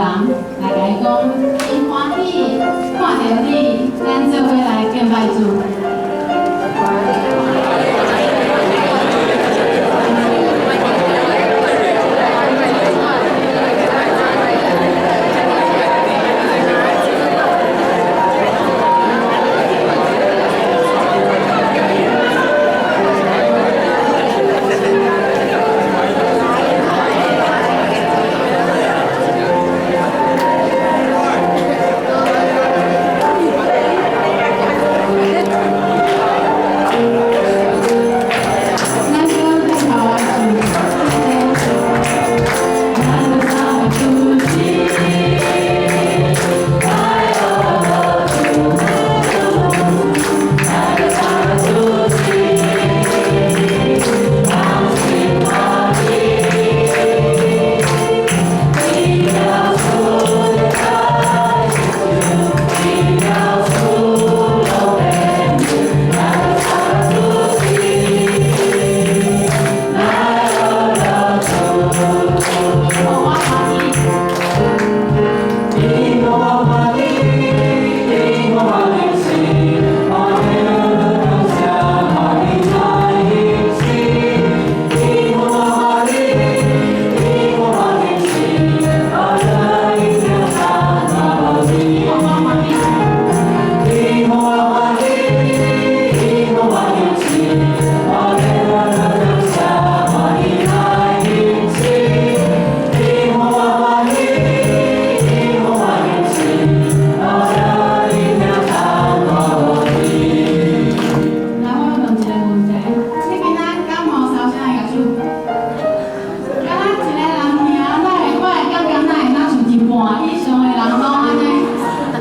來共伊講，真歡喜看著你，咱做伙來敬拜主。咱閣帶頭來唱這個，咱三主旨，來學主，咱三主旨，同心合意，榮耀主的愛，榮耀主的恩典，咱三主旨。來學主，我歡喜。耶和華歡喜，耶和華能行，我要感謝他的愛心。耶和華歡喜，耶和華能行，我樂意聽他的我歡喜。耶和華歡喜，耶和華能行，我樂感謝他的愛心。耶和華歡喜，耶和華能行，我樂意聽他的。來，我欲問一个問題：你今仔感冒燒聲會共手？敢若一个人爾，哪會我會感覺哪會若像一半以上的人攏按呢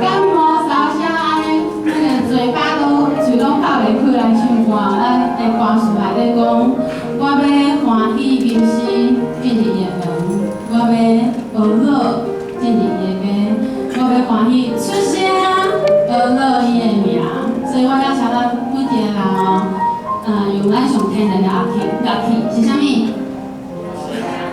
感冒燒聲按呢，那个嘴巴都喙攏合袂開來唱歌。咱的歌詞內底講，我欲歡喜吟詩進入伊的門，我欲學樂進入伊的家，我欲歡喜出聲學樂伊的名。所以我邀請咱每一个人哦，用咱上天然的樂器，樂器是啥物？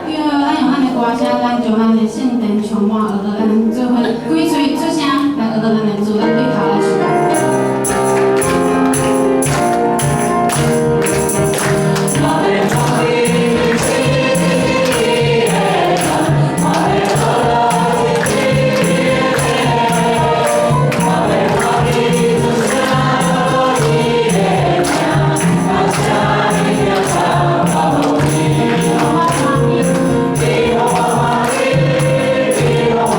對，咱用咱的歌聲，咱將咱的聖殿充滿學樂，咱做伙開喙出聲來學樂咱的主，咱對頭來唱。我欲歡喜進入伊的門，我欲學樂進入伊的家，我欲歡喜出聲學樂伊的名，感謝伊聽讚予伊。我歡喜。耶和華歡喜，耶和華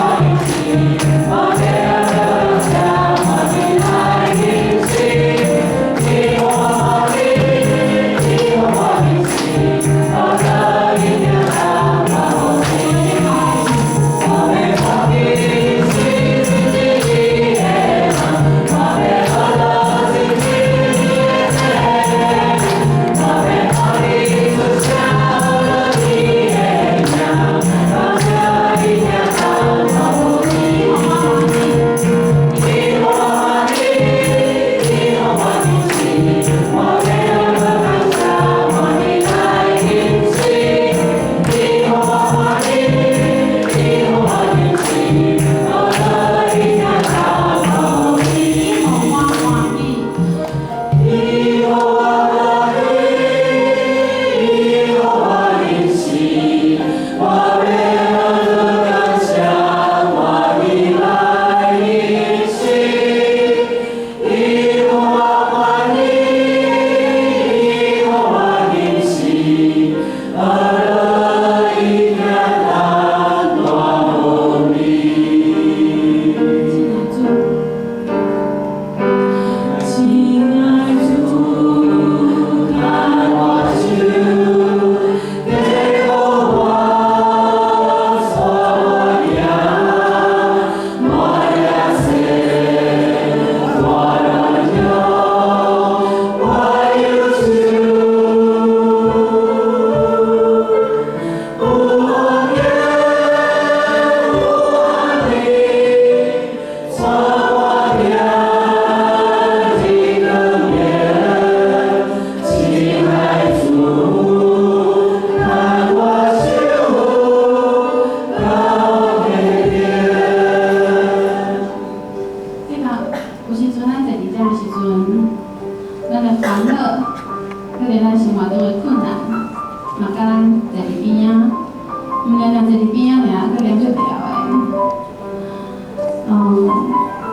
聲爾，閣念足牢的。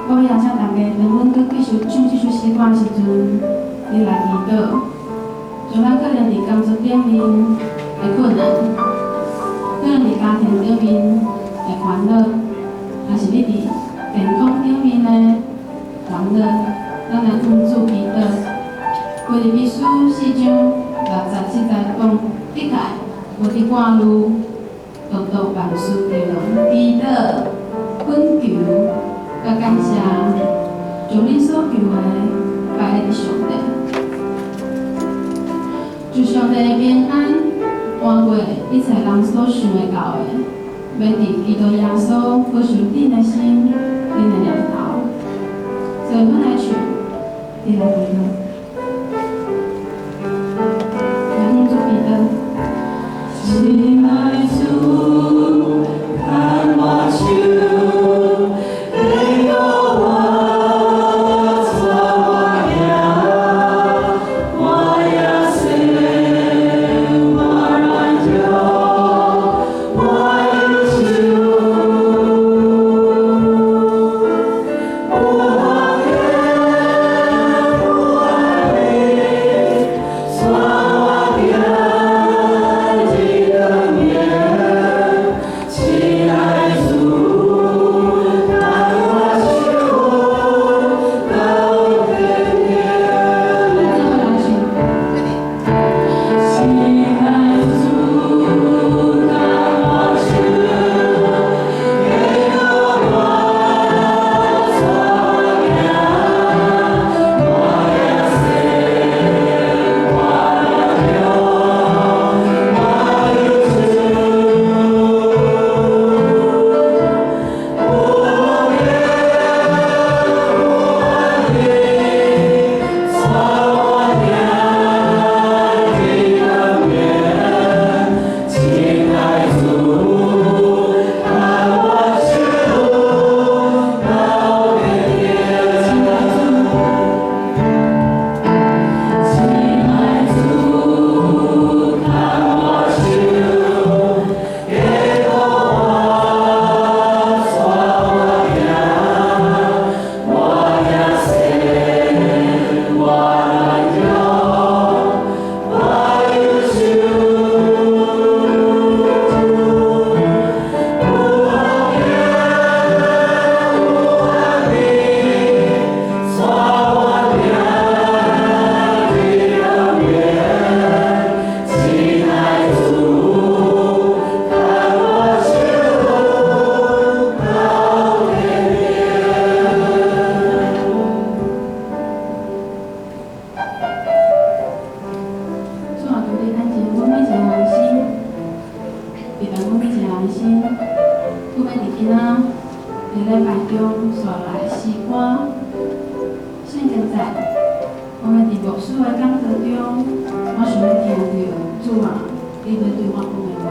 我欲邀請大家，當阮閣繼續唱這首詩歌的時陣，你來祈禱，將咱可能佇工作頂面的困難，可能佇家庭頂面的煩惱，抑是你佇健康頂面的煩惱，咱來向主祈禱。腓立比書4章6節7節講，的確，無佇掛慮，獨獨萬事著祈禱、懇求、佮感謝，將恁所求的擺佇上帝，就上帝的平安，超過一切人所想會到的，欲佇基督耶穌保守恁的心、恁的念頭。所以，阮來唱，你來祈禱。來向主祈禱。親愛主，牽我手，帶我帶我行，我也說我軟弱，我憂愁，有風有雨，帶我行這路面，親愛主，牽我手到天邊。咱做伙來唱。親愛主，牽我手，帶我帶我行，我也說我軟弱，我憂愁，有風有雨，帶我行這路面，親愛主，牽我手到天邊。親愛主，牽我手，帶我帶我行，我也說我軟弱，我憂愁，有風有雨，帶我行這路面，親愛主，牽我手到天邊。主啊，求你安靜阮每一个人的心，陪伴阮每一个人的心。阮欲佇今仔佇禮拜中紲落來詩歌、聖經節，我欲佇牧師的講道中，我想欲聽著主啊，你欲對我講的話。